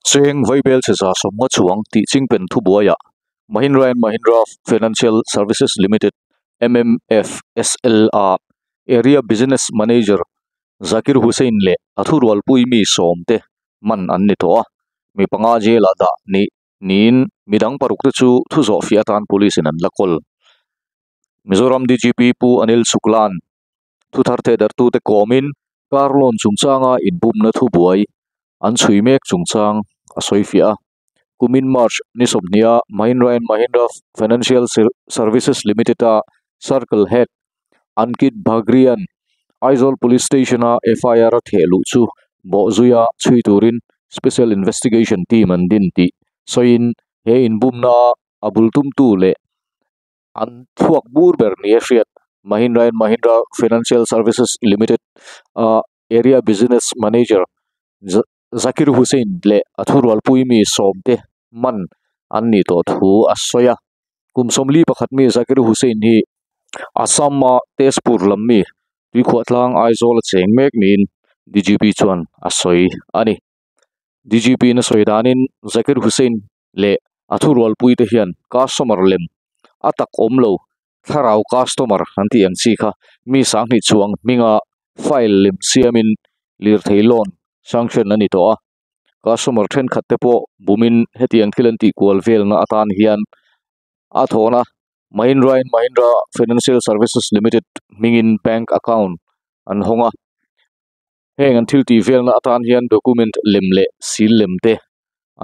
Cheng Vaibel cheza sawmnga chuang tih chingpen thubuaiah Mahindra and Mahindra Financial Services Limited, MMFSL, a Area Business Manager Zakir Hussain leh a thurualpui mi sawmte man an ni tawh a, mi panga jail-ah dah ni niin midang parukte chu thu zawhfiah atan police-in an la kawl. Mizoram DGP Pu Anil Shukla'n thu thar thehdarhtute kawmin car loan chungchanga inbumna thubuai an chhui mek chungchang a sawifiah a. Kumin March ni sawmhniha Mahindra and Mahindra Financial Services Limited-a Circle Head Ankit Bhagrian Aizawl Police Station-a FIR a theh luh chu bawhzuia chhui turin Special Investigation Team an din tih sawiin he inbumna a bul tumtu leh an thluak bur ber ni a hriat Mahindra and Mahindra Financial Services Limited a Area Business Manager Zakir Hussain leh a thurualpui mi sawmte man an nih tawh thu a sawi a. Kum sawmli pakhat mi Zakir Hussain hi Assam a Tezpur lam mi Tuikhuahtlang Aizawl a cheng mek niin DGP chuan a sawi a ni. DGP in a sawi danin Zakir Hussain leh a thurualpui te hian customer lem a tak awm lo thlarau customer an tih ang chi kha mi sanghnih chuang hminga file lem siamin lirthei loan sanction a ni tawh a customer thenkhat te pawh bumin hetiang thil an tih kual velna atan hian a thawhna Mahindra and Mahindra Financial Services Limited hmingin bank account an hawng a heng an thil tih velna atan hian document lem leh sil lem te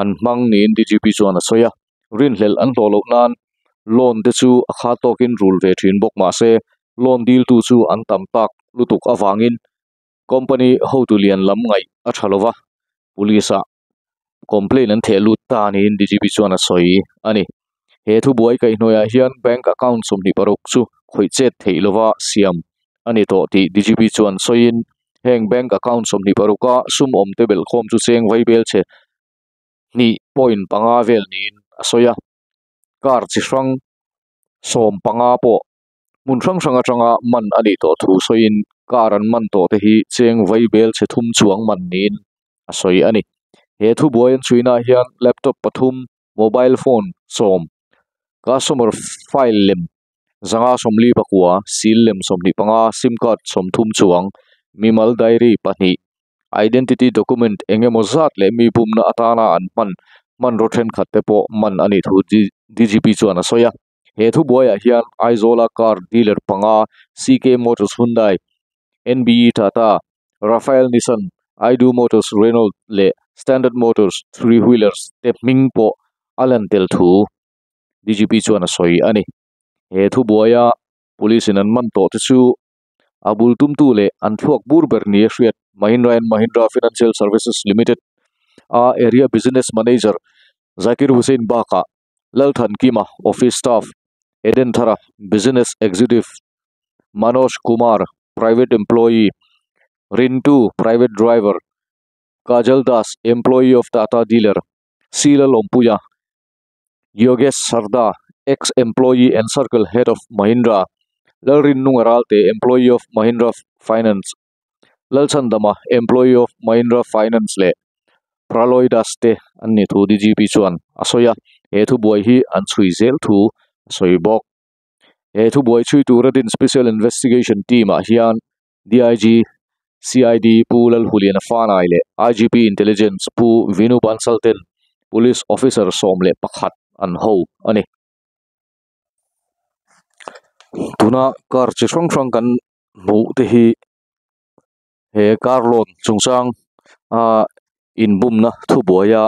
an hmang niin DGP chuan a sawi a rinhlelh an hlawh loh nan loan te chu a kha tawkin rul ve thin bawk mahse loan dil tu chu an tam tak lutuk avangin company hotu lian lam ngaih a tha lova police ah complaint an theh lut ta niin DGP chuan a sawi a ni he thubuai kaihhnuaiah hian bank account 26 chu khawih chet theih lova siam a ni tawh tih DGP chuan sawiin heng bank account 26 a sum awm te belhkhawm chu cheng vaibel chhe hnih point panga vel niin a sawi a car chi hrang 15 pawh hmun hrang hrang atanga man a nih tawh thu sawiin car an man tawh te hi cheng vaibel chhe thum chuang man niin a sawi a ni he thubuai an chhuina hian laptop pathum mobile phone sawm customer file lem zanga sawmli pakua seal lem 25 sim card 30 chuang mimal diary pahnih identity document engemaw zat leh mi bumna atana an hman hmanraw thenkhat te pawh man a nih thu DGP chuan a sawi a he thubuaiah hian Aizawla car dealer panga CK Motors Hyundai NBE Tata Rafael Nissan Idu Motors Renault leh Standard Motors three wheelers te hming pawh a lan tel thu DGP chuan a sawi a ni he thubuaia police in an man tawh te chu a bul tumtu leh an thluak bur ber ni a hriat Mahindra and Mahindra Financial Services Limited a Area Business Manager Zakir Hussain bakah Lalthan Kima office staff Eden Thara business executive Manoj Kumar private employee Rintu private driver Kajal Das employee of Tata dealer Sila Lawmpuia Yogesh Sarda ex employee and circle head of Mahindra Lalrin Nungaralte employee of Mahindra Finance Lalchandama employee of Mahindra Finance leh Praloy Das te an ni thu DGP chuan a sawi a he thubuai hi an chhui zel thu a sawi bawk he thubuai chhui tura din special investigation team ah hian DIG CID Pu Lalhuliana Fanai leh IGP Intelligence Pu Vinu Bansal ten police officer 11 an ho ani tuna car chi hrang hrang kan hmuh te hi he car loan chungchang a inbumna thubuaia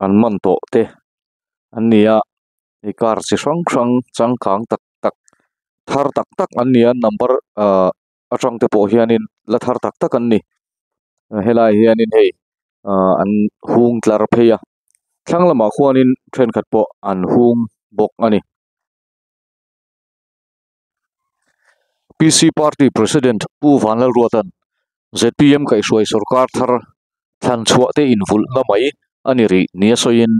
an man tawh te an ni a he car chi hrang hrang changkang tak tak thar tak tak an ni a number ahh atang te pawh hianin la thar tak tak an ni helai hianin hei ahh an hung tlar phei a thlang lamah khuanin thenkhat pawh an hung bawk a ni. PC Party President Pu Vanlalruatan ZPM kaihhruai sorkar thar thlan chhuah te invulhna mai a ni rih ni a sawiin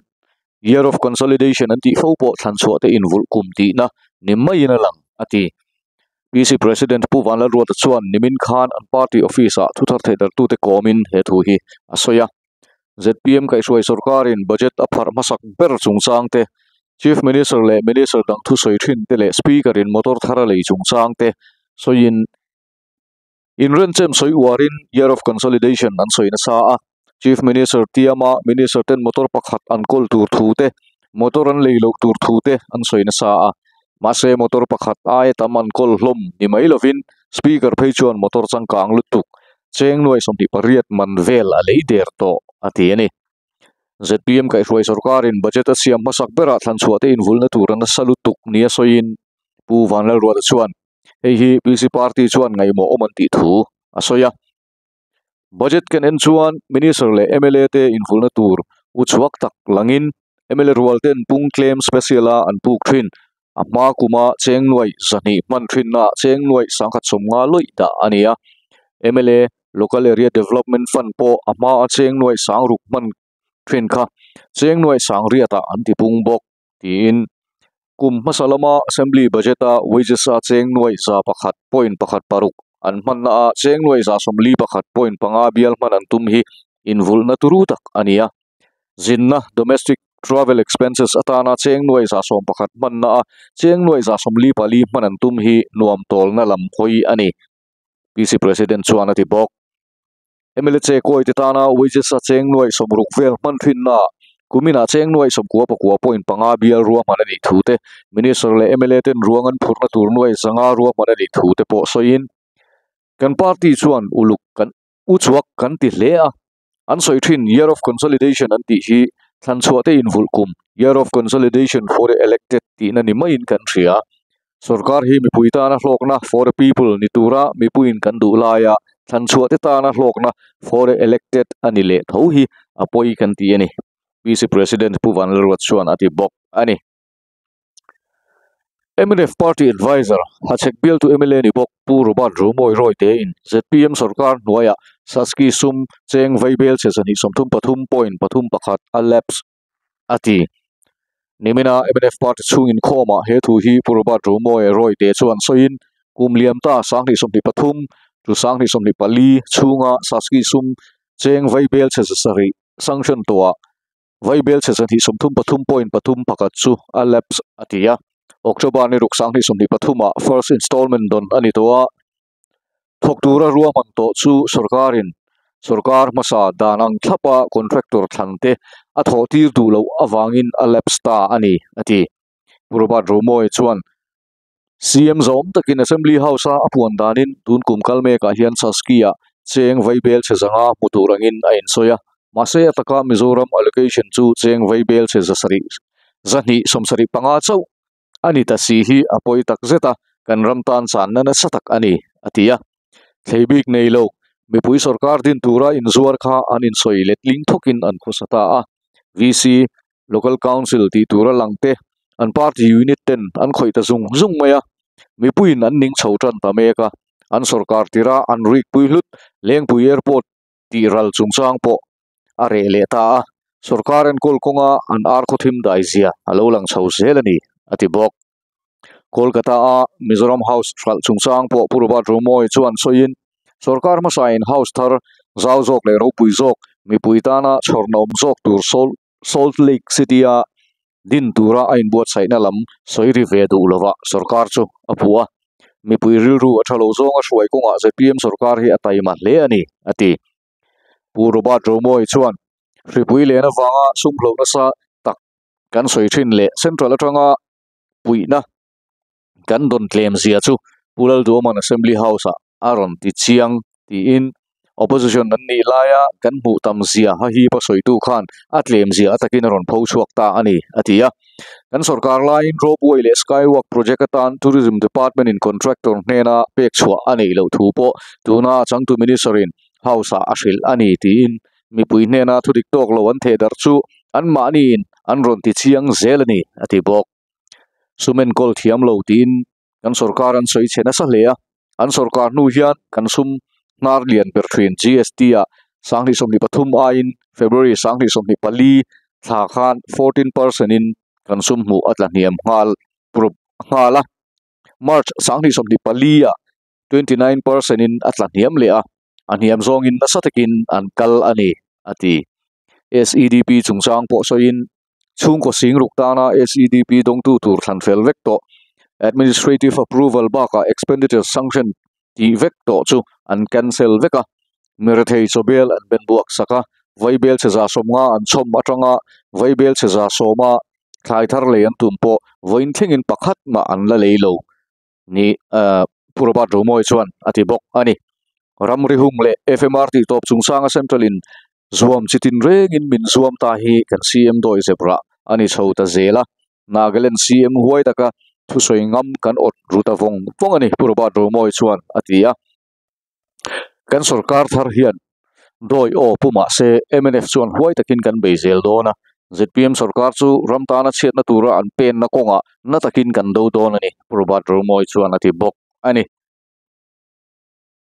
Year of Consolidation an tih fo pawh thlan chhuah te invulh kum tihna ni maiin a lang a ti. PC President Pu Vanlalruata chuan nimin khan an party office ah thuthar theihdar tute kawmin he thu hi a sawi a. Zpm kaihhruai sorkarin budget a pharh hmasak ber chungchang te, Chief Minister leh Minister dang thusawi thin te leh Speaker in motor thar a lei chungchang te sawiin inrenchem sawi uarin Year of Consolidation an sawi nasa a. Chief Minister tiama Minister ten motor pakhat an kawl tur thu te, motor an lei loh tur thu te an sawi nasa a. Mahse motor pakhat aia tam an kawl hlawm ni mai lovin Speaker phei chuan motor changkang lutuk cheng nuai 28 man vel a lei der tawh a ti a ni. Zpm kaihhruai sorkarin budget a siam hmasak berah thlanchhuah te invulna tur a nasa lutuk nia sawiin Pu Vanlalruata chuan hei hi PC party chuan ngaihmawh awm an tih thu a sawi a. Budget ken en chuan Minister leh mla te invulna tur u chhuak tak langin mla rual ten pung tlem special a an puk thin. A hma kuma cheng nuaih 200 hman thinna cheng nuaih 150 lawih dah a ni a. Mla Local Area Development Fund pawh a hma a cheng nuaih 6000 hman thin kha cheng nuaih 800 ah an ti pung bawk tiin kum hmasa lama Assembly budget a wages a cheng nuaih 101.16 an hmanna a cheng nuaih 41.5 bial hman an tum hi invulna turu tak a ni a. Zinna domestic travel expenses atana cheng nuaih 111 hmanna a cheng nuaih 144 hman an tum hi nuam tawlna lam hawi a ni. PC President chuan a ti bawk. Mla che kawi te tana wages a cheng nuaih 60 vel hman thinna kumina cheng nuaih 99.5 bial ruahman a nih thu te Minister leh mla ten ruang an phurna tur nuaih 500 ruahman a nih thu te pawh sawiin kan party chuan uluk kan u chhuak kan ti hle a. An sawi thin Year of Consolidation an tih hi thlanchhuah te invulh kum Year of Consolidation for the Elected tihna ni maiin kan hria. Sorkar hi mipui tana hlawkna for the people ni tura mipuiin kan duh laia thlanchhuah te tana hlawkna for the elected a ni leh tho hi a pawi kan ti a ni. PC President Pu Vanlalruat chuan a ti bawk a ni. Mnf Party Adviser Hachhek bialtu mla ni bawk Pu Robert Romawi Rawite in zpm sorkar hnuaiah Saski sum cheng vaibel chhe 233.31 a lapse a ti. Nimina mnf Party chhung inkhawmah he thu hi Pu Robert Romawi Rawite chuan sawiin kum liam ta 2023 to 2024 chhunga Saski sum cheng vaibel chhe 7 sanction tawhah vaibel chhe 233.31 chu a lapse a ti a. October ni ruk 2023 ah first installment don a ni tawh a. Thawk tura ruahman tawh chu sorkarin sorkar hmasa dan ang thlapa contractor thlan te a thawh tir duh loh awangin a lapse ta a ni a ti. Pu Robert Romawi chuan CM zawm takin Assembly House a a puan danin tun kum kal mekah hian Saski ah cheng vaibel chhe 500 hmu tur angin a insawi a. Mahse a taka Mizoram allocation chu cheng vaibel chhe 700 275 chauh a ni ta si hi a pawi tak zet a, kan ram tan channa nasa tak a ni a ti a. Thlei bik nei lo mipui sorkar din tura inzuar kha an insawi letling thawkin an khawsa ta a. VC Local Council tih tura lang te an party unit ten an khawih ta zung zung mai a. Mipuiin an ning chho tan ta mek a. An sorkar tira an rik pui hlut Lengpui Airport tih ral chungchang pawh a reh leh ta a. Sorkar enkawl kawnga an ar khaw thim dai zia a lo lang chho zel a ni a ti bawk. Kolkata a Mizoram House hralh chungchang pawh Pu Robert Romawi chuan sawiin sorkar hmasain house thar zau zawk leh ropui zawk mipui tana chhawrna awm zawk tur Salt Lake City a din tura a inbuatsaihna lam sawi ri ve duh lova sorkar chu a phu a. Mipui rilru a tha lo zawnga hruai kawngah zpm sorkar hi a taima hle a ni a ti. Pu Robert Romawi chuan hripui len avanga sum hloh nasa tak kan sawi thin leh central atanga puihna kan dawn tlem zia chu Pu Lalduaman Assembly House ah a rawn ti chiang tiin opposition an nih laia kan hmuh tam zia ha hi pa sawitu khan a tlem zia a takin a rawn pho chhuak ta a ni a ti a. Kan sorkar laiin ropeway leh skywalk project atan Tourism Department in contractor hnena pek chhuah a neih loh thu pawh tuna changtu minister in house ah a hrilh a ni tiin mipui hnena thudik tawk lo an theh darh chu anmahni in an rawn ti chiang zel a ni a ti bawk. Sum enkawl thiam lo tiin kan sorkar an sawi chhe nasa hle a. An sorkar hnu hian kan sum hnar lian ber thin GST ah 2023 aiin February 2024 thla khan 14% in kan sum hmuh a tla hniam nghal nghal a. March 2024 ah 29% in a tla hniam leh a, a hniam zawngin nasa takin an kal a ni a ti. SEDP chungchang pawh sawiin chhungkaw singruk tana SEDP dawngtu tur thlan fel vek tawh administrative approval bakah expenditure sanction tih vek tawh chu an cancel vek a, mirethei chawbel an ben buak sak a, vaibel chhe 150 an chhawm atanga vaibel chhe 100% thlai thar lei an tum pawh vawiin thlengin pakhat mah an la lei lo ni Pu Robert Romawi chuan a ti bawk a ni. Ramri hung leh FMR tih tawp chungchanga Central in zuam chi tin rengin min zuam ta hi kan CM dawi zep rah a ni chho ta zel a, Nagaland CM huai taka thusawi ngam kan awt ru ta vawng vawng a ni Pu Robert Romawi chuan a ti a. Kan sorkar thar hian dawi aw pu mahse mnf chuan huai takin kan bei zel dawn a, zpm sorkar chu ram tana chhiatna tura an penna kawngah na takin kan do dawn a ni, Pu Robert Romawi chuan a ti bawk a ni.